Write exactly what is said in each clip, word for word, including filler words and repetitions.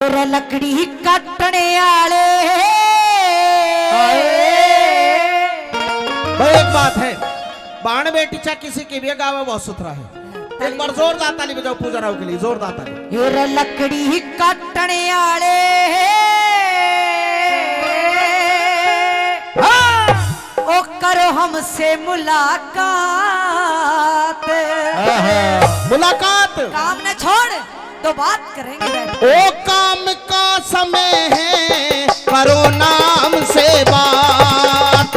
रे लकड़ी काटने आले। भाई, एक बात है, बाण बेटी चा किसी की भी गावे, बहुत सुथरा है। एक बार जोरदार ताली बजाओ पूजा राव के लिए, जोरदार ताली। हे रे लकड़ी काटने आले, हाँ। ओ करो हमसे मुलाकात। आहा। मुलाकात। काम ने छोड़, तो बात करेंगे बैठ के। ओ काम का समय है, करो नाम से बात।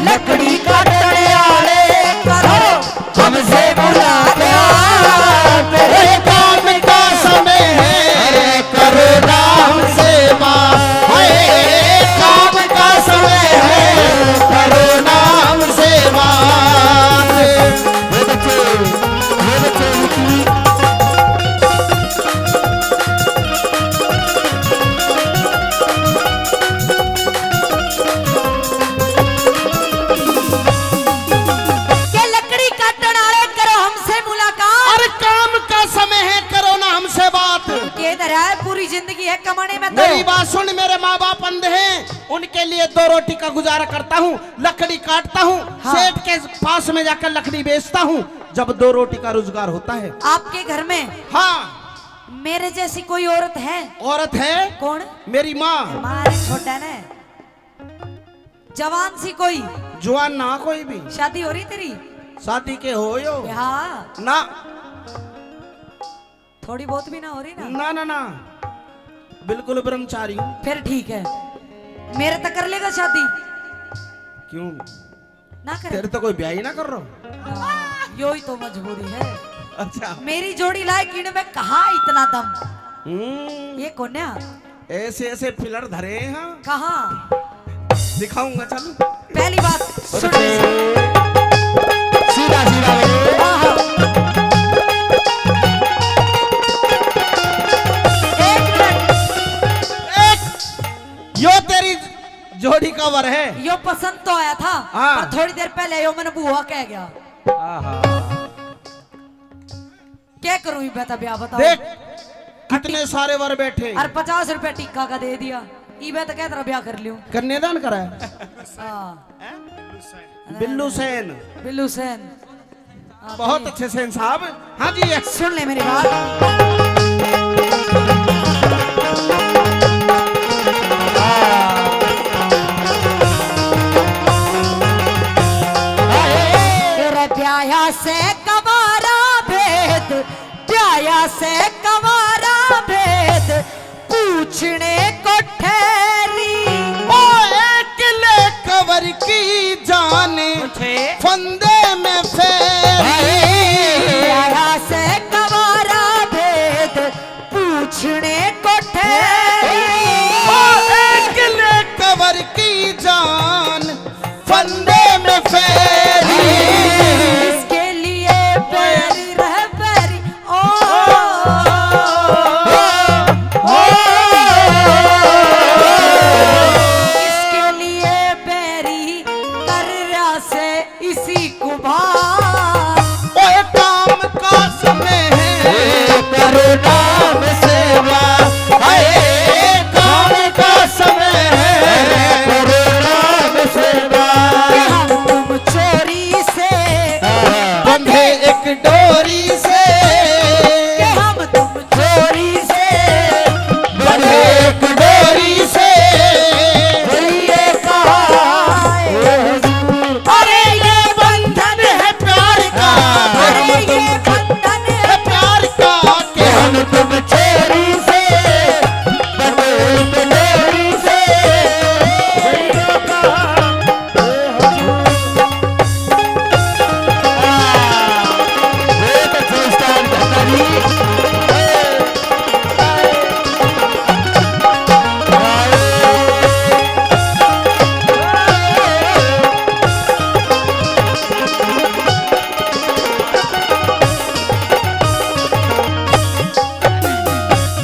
लकड़ी काटने आले, करो हमसे मुलाकात। ए काम का समय है, करो नाम से बात। ए काम का समय है, करो नाम से बात। ये बच्चे, ये बच्चे, के लकड़ी काटण आले, करो हमसे मुलाकात। अरे काम का समय है, करो ना हमसे बात। के धरा है, पूरी जिंदगी है कमाने में तो। मेरी बात सुन, मेरे माँ बाप अंधे हैं, उनके लिए दो रोटी का गुजारा करता हूँ, लकड़ी काटता हूँ, हाँ। सेठ के पास में जाकर लकड़ी बेचता हूँ, जब दो रोटी का रोजगार होता है। आपके घर में, हाँ। मेरे जैसी कोई औरत है? औरत है। कौन? मेरी माँ। मारे छोटा ने। जवान सी कोई? जवान ना कोई भी। शादी हो रही तेरी? शादी के हो यो? हाँ। ना। थोड़ी बहुत भी ना हो रही ना? ना, ना, ना। बिल्कुल ब्रह्मचारी हूँ। फिर ठीक है। मेरे तक कर लेगा शादी? क्यों? ना करे। तेरे तो कोई ब्याह ही ना कर रहा। हाँ, यो ही तो मजबूरी है। अच्छा। मेरी जोड़ी लाए किण में कहाँ इतना दम? हम्म। ये कौन है? ऐसे ऐसे फिलर धरे हैं। कहाँ? दिखाऊंगा, चल। पहली बात सुन। सीधा सीधा भाई। आहा। एक मिनट। एक, यो तेरी जोड़ी का वर है। यो पसंद तो आया था, हाँ। पर थोड़ी देर पहले यो मैंने बुआ कह गया। आहा। क्या करूं, इबे तो ब्याह बताओ। देख, कितने सारे वर बैठे। और पचास रुपया टिक्का का दे दिया, इबे तो कह तेरा ब्याह कर लियो। कन्यादान करा है? हाँ। बिल्लू सेन। बिल्लू सेन। हाँ, बहुत अच्छे सेन साहब। हाँ जी। सुन ले मेरी बात। तेरे ब्याया से कवारा भेद, ब्याया से कवारा भेद, पूछने को ठहरी। ओ एकले कवर की जान, फंदे में फेरी। ब्याया से कवारा भेद, पूछने को ठहरी। ओ एकले कवर की जान, फंदे में फेरी। इसके लिए बैरी रह बैरी, ओ, ओ, ओ, इसके लिए बैरी कर रहा से इसी कुभार। ओए काम का समय है, करो नाम सेवा। हाय, काम का समय है, करो नाम सेवा। कि हम तुम चोरी से बंधे एक डोरी से। कि हम तुम चोरी से बंधे एक डोरी से। ये कहा है हुजूर। अरे ये बंधन है प्यार का। अरे ये बंधन है प्यार का। कि हम तुम चोरी से बंधे एक डोरी से। ये कहा है हुजूर।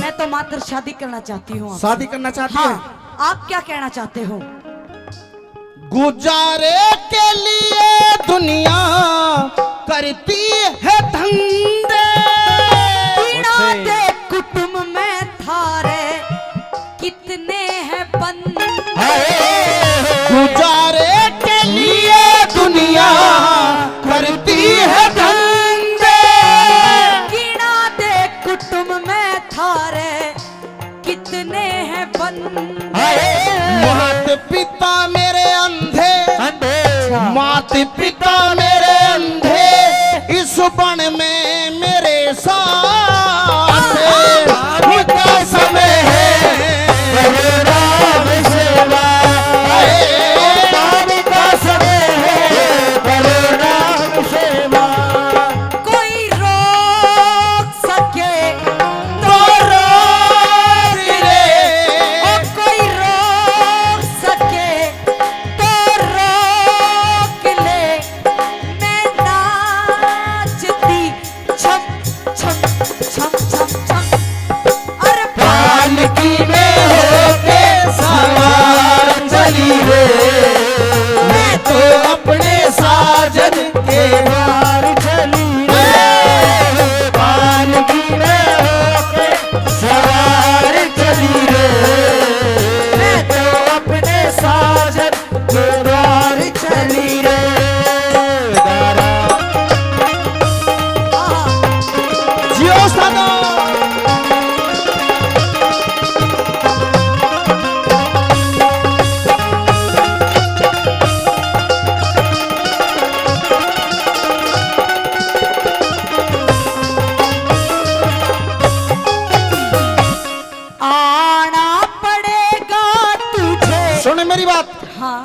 मैं तो मात्र शादी करना चाहती हूँ आपसे। शादी करना चाहती है? हाँ, आप क्या कहना चाहते हो? गुजारे के लिए दुनिया करती है धंधे। पिता मेरे अंधे इस बन में मेरे साथ। बाप का समय है करो राम सेवा। बाप का समय है करो राम सेवा। कोई रोक सके तो रोक ले। ओ कोई रोक सके तो रोक ले। मैं नाचती छम छम छम छम छम। अरे पालकी में होके सवार चली रे, मैं तो अपने साजन के द्वार चली रे। पालकी में होके सवार चली रे, मैं तो अपने साजन के द्वार चली रे। दारा। जियो साधो। आना पड़ेगा तुझे। सुन मेरी बात। हाँ।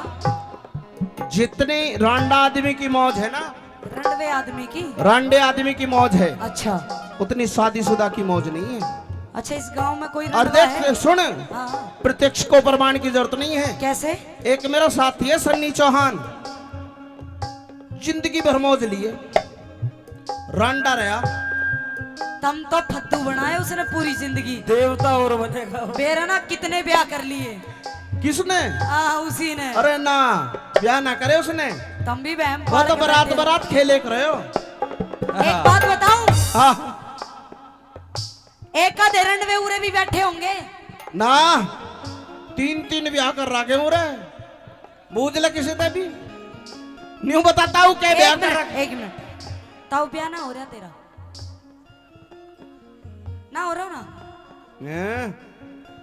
जितनी रांडा आदमी की मौज है ना, रंडवे आदमी की? रांडे आदमी की मौज है, अच्छा। उतनी शादीशुदा की मौज नहीं है। अच्छा, इस गांव में कोई और रंडवा देख, है? सुन, हाँ। प्रत्यक्ष को प्रमाण की जरूरत नहीं है। कैसे? एक मेरा साथी है सन्नी चौहान, जिंदगी भर मौज लिए, रांडा रहा। तम तो फद्दू बनाए उसने पूरी जिंदगी। देवता और बनेगा। बेरा ना कितने ब्याह कर लिए। किसने? आ, उसी ने। अरे ना, ब्याह ना करे उसने। तम भी बहम वो पाल तो के बारात, बैठे हो। बारात खेले करे हो। एक बात बताऊं? हाँ। एक आधे रंडवे उरे भी बैठे होंगे। ना, तीन तीन ब्याह कर रखे उरे। बूझ ले किसी ते भी। न्यू बताता हूँ क्या ब्याह एक कर मिनट, रखे। एक मिनट। ताऊ ब्याह ना हो रहा तेरा? ना हो रहा ना? हैं?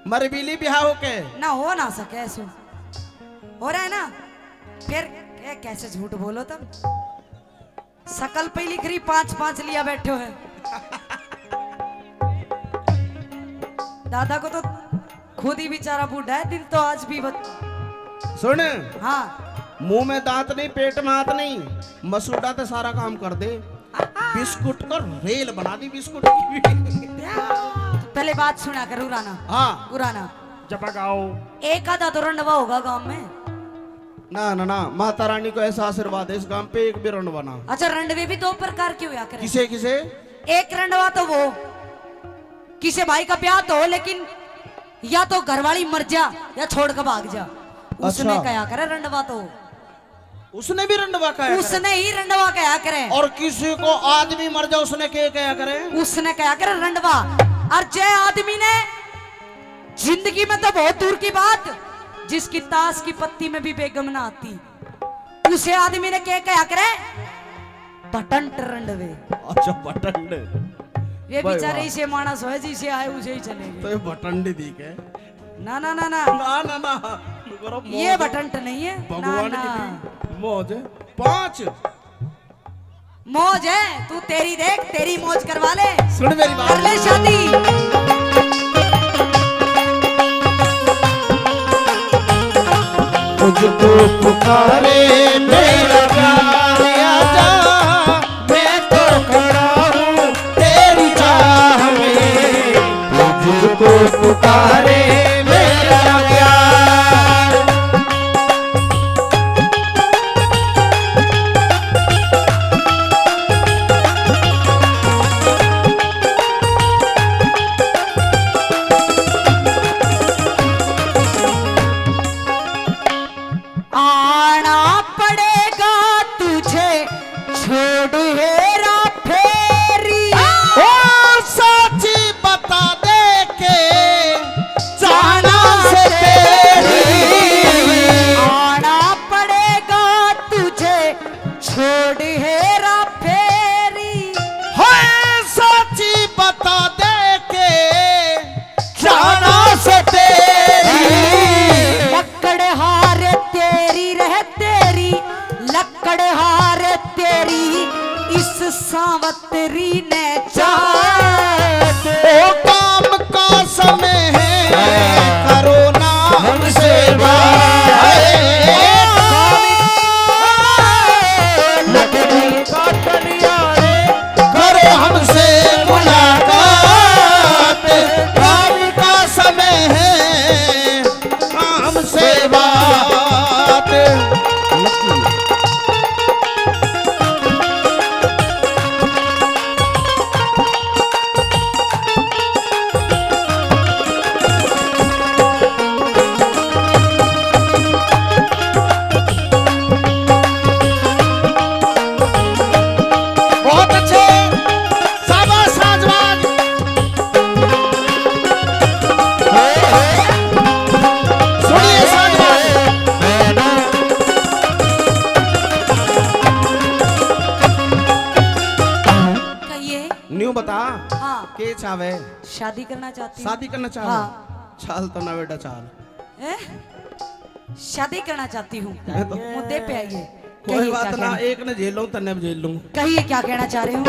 मर बिली ब्याह होके? ना हो ना सके ऐसे। हो रहा है ना? फिर ए, कैसे झूठ बोलो तुम? शकल पे ही लिख रही पाँच पाँच लिया बैठे हो। दादा को तो खुद ही बेचारा बूढ़ा है, दिल तो आज भी बच-। सुन। हाँ। मुंह में दांत नहीं, पेट में हाथ नहीं, मसूड़ा ते सारा काम कर दे। बिस्कुट का रेल बना दी, बिस्कुट की भी। पहले बात सुना कर, उराना। हाँ। उराना। जब गाओ। एक आधा तो रंडवा होगा गांव में। ना, ना, ना, माता रानी को ऐसा आशीर्वाद है, इस गांव पे एक भी रंडवा ना। अच्छा, रंडवे भी दो प्रकार के होया करे। किसे, किसे? एक रंडवा तो वो, किसे भाई का ब्याह तो हो, लेकिन या तो घरवाली मर जा या छोड़ के भाग जा, उसने अच्छा। कहा करे रंडवा तो। उसने भी रंडवा कहा करे? उसने ही रंडवा कहा करे। और किसी को आदमी मर जा, उसने के कहा करे? उसने कहा करे रंडवा। और जय आदमी ने जिंदगी में तो बहुत दूर की बात, जिसकी ताश की पत्ती में भी बेगम ना आती, उसे आदमी ने के कहा करे? बटंड रंडवे। अच्छा, बटंड। ये भाई बेचारे वाह। इसे मानस होए, जिसे आए उसे ही चले गए। तो ये बटंड दिखे। ना, ना, ना, ना। ना, ना, ना। करो ये मौज। बटंड नहीं है। भगवान ना, की ना। भी मौज है। पाँच। मौज है, तू तेरी देख, तेरी मौज करवा ले। सुन मेरी बात। कर ले शादी। मुझको पुकारे मेरा प्यार, आजा, मैं तो खड़ा हूँ तेरी चाह में। मुझको पुकारे मेरा प्यार। आना पड़ेगा तुझे, छोड़ हेरा फेरी। ओ साची बता दे के ये चावे। शादी करना चाहती हूँ। शादी करना चाहवे? हाँ। चाल तो ना बेटा, चाल। हैं? शादी करना चाहती हूँ। मैं तो मुद्दे पे आइए। कोई कहिए बात क्या ना, कहना, एक ने झेल लूं, तन्ने भी झेल लूं। कहिए क्या कहना चाह रहे हो?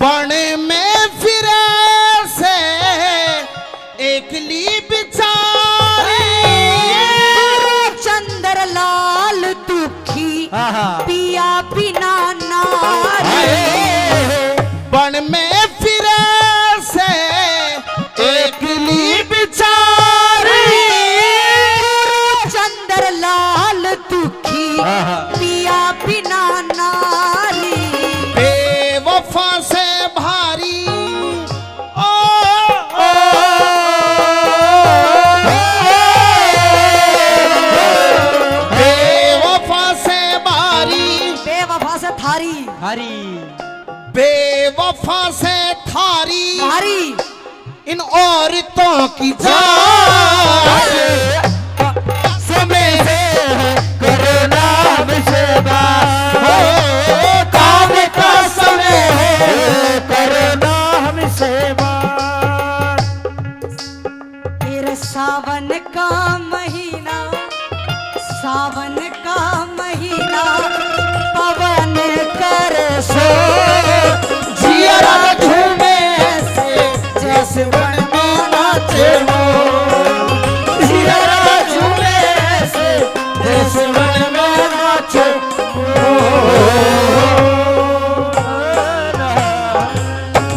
बन में फिरे से एकली बिचारी। चंद्र लाल दुखी, आहा। पिया बिना नारी। हाय। बन में फिरे से एकली बिचारी। चंद्र लाल दुखी, आहा। पिया बिना नारी। बेवफा से भारी, ओ, ओ, बेवफा से भारी। बेवफा से थारी। थारी। बेवफा से थारी। थारी। इन औरतों की जात। समय से करना हमसे बात। काम का समय है, करना हमसे बात। तेरे सावन का महीना, सावन का महीना, पवन कर सो, जियरा झूमे ऐसे, जैसे वन में नाचे।